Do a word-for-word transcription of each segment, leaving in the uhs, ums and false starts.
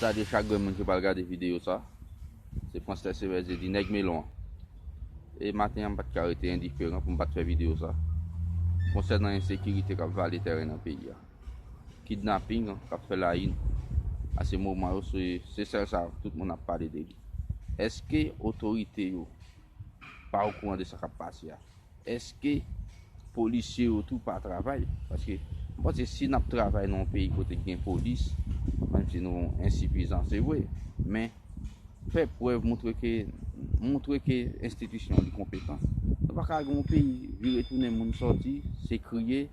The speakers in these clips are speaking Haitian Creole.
Gade chak grenn moun ki pral gade videyo sa. Se Franslè Sever Zedi, nèg melon an. E maten an, m pa t ka rete endiferan pou m pa t fè videyo sa. Konsènan ensekirite k ap vale tèren nan peyi a. Kidnaping k ap fè la in. A se moman yo, se, se sèl sa tout moun ap pale de li. Èske otorite yo pa okouran de sa k ap pase a? Èske polisye yo tou pa travay? Paske m panse si n ap travay nan yon peyi kote gen polis, menm si nou ensifizan, se vre, men fè prèv, montre ke, montre ke enstitisyon li konpetan. Nou pa ka gen yon peyi vire tounen moun sòti, se kriye,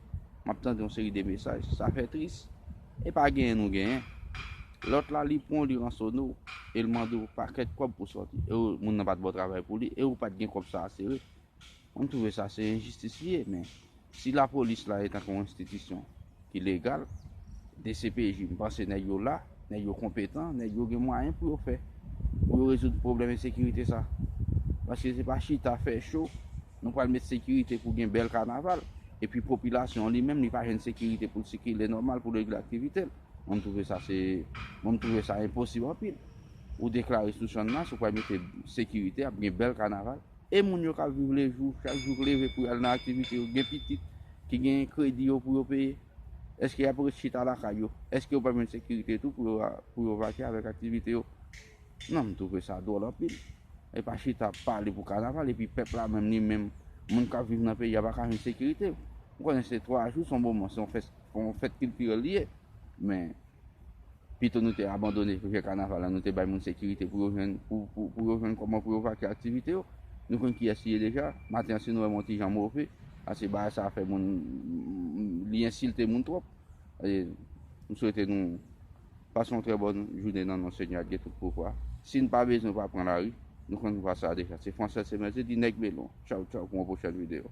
m ap tande yon seri de mesaj, sa fè tris. E pa genyen nou genyen. Lòt la, li pran w, li ransone w, e l mande w pakèt kòb pou sòti. E w, moun nan pa t ba w travay pou li, e w pa t gen kòb sa a sere. Mwen, m twouve sa se enjistis li ye, men si lapolis la e tankou yon enstitisyon ki legal, D C P J, m panse nèg yo la, nèg yo konpetan, nèg yo gen mwayen pou yo fè, pou yo rezoud pwoblèm ensekirite sa. Paske se pa chita fè cho, nou pral met sekirite pou gen bèl kanaval, epi popilasyon an li menm, li pa jwenn sekirite pou l sikile nòmal, pou l regle aktivite l. Mwen, m twouve sa se, mwen, m twouve sa enposib anpil. Ou deklare sou chann nan, si w pral mete sekirite, ap gen bèl kanaval. E moun yo k ap viv lejou, chak jou k leve pou y al nan aktivite yo, gen pitit ki gen kredi yo pou yo peye. Èske y ap ret chita lakay yo? Èske yo p ap jwenn sekirite tou pou yo, pou yo vake avèk aktivite yo? Non, m twouve sa dwòl anpil. E pa chita ap pale pou kanaval, epi pèp la menm li menm, moun k ap viv nan peyi a pa ka jwenn sekirite. M konnen se twa jou, se yon moman, se yon fès, yon fèt kiltirèl li ye. Men, pito nou te abandone fè kanaval la, nou te bay moun sekirite pou yo jwenn, pou, pou, pou yo jwenn kòman pou yo vake aktivite yo. Nou konn kiyès li ye deja. Maten an, si nou wè m yon ti jan move, paske bagay sa a fè moun, li ensilte moun twòp. E, m swete nou pase yon trè bòn jounen nan non Senyè a ki gen tout pouvwa. Si n pa bezwen, pa pran lari. Nou konn pouvwa sa a deja. Se Franslè Sever Zedi, nèg melon. Tchaw, tchaw, pou yon pwochèn videyo.